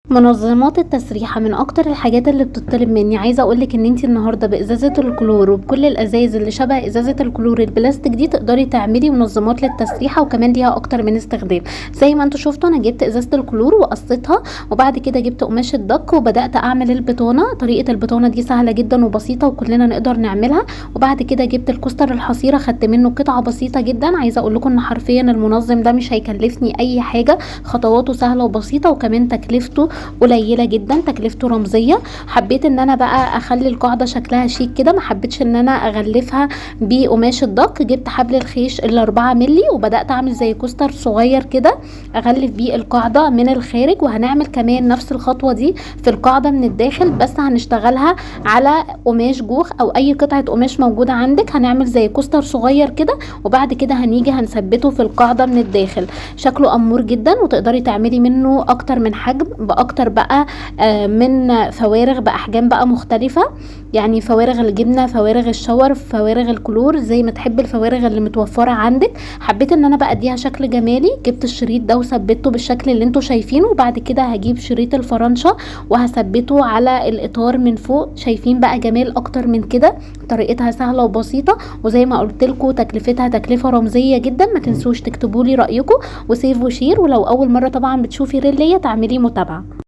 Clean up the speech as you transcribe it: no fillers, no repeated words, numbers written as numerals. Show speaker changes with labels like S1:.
S1: منظمات التسريحة من اكتر الحاجات اللي بتطلب مني. عايزة اقولك ان انتي النهاردة بازازة الكلور وبكل الازايز اللي شبه ازازة الكلور البلاستيك دي تقدري تعملي منظمات للتسريحة، وكمان ليها اكتر من استخدام. زي ما انتوا شفتوا انا جبت ازازة الكلور وقصيتها، وبعد كده جبت قماش الدك وبدأت اعمل البطانة. طريقة البطانة دي سهلة جدا وبسيطة وكلنا نقدر نعملها. وبعد كده جبت الكوستر الحصيرة، خدت منه قطعة بسيطة جدا. عايزة اقول لكم ان حرفيا المنظم ده مش هيكلفني اي حاجة، خطواته سهلة وبسيطة وكمان تكلفته قليله جدا، تكلفته رمزية. حبيت ان انا بقى اخلي القاعدة شكلها شيك كده، ما حبيتش ان انا اغلفها بقماش الدق. جبت حبل الخيش ال4 ملي وبدات اعمل زي coaster صغير كده اغلف بيه القاعدة من الخارج. وهنعمل كمان نفس الخطوة دي في القاعدة من الداخل، بس هنشتغلها على قماش جوخ او اي قطعه قماش موجودة عندك. هنعمل زي coaster صغير كده وبعد كده هنيجي هنثبته في القاعدة من الداخل. شكله امور جدا وتقدري تعملي منه اكتر من حجم باكتر بقى من فوارغ باحجام بقى مختلفة، يعني فوارغ الجبنة، فوارغ ال shower، فوارغ الكلور، زي ما تحب الفوارغ اللي متوفرة عندك. حبيت ان انا بقى اديها شكل جمالي، جبت الشريط ده وثبته بالشكل اللي انتوا شايفينه. وبعد كده هجيب شريط الفرنشه وهثبته على الاطار من فوق. شايفين بقى جمال اكتر من كده؟ طريقتها سهلة وبسيطة، وزي ما قلت لكم تكلفتها تكلفة رمزية جدا. ما تنسوش تكتبوا لي رايكم و save و share، ولو اول مرة طبعا بتشوفي reel ليا تعملي متابعه.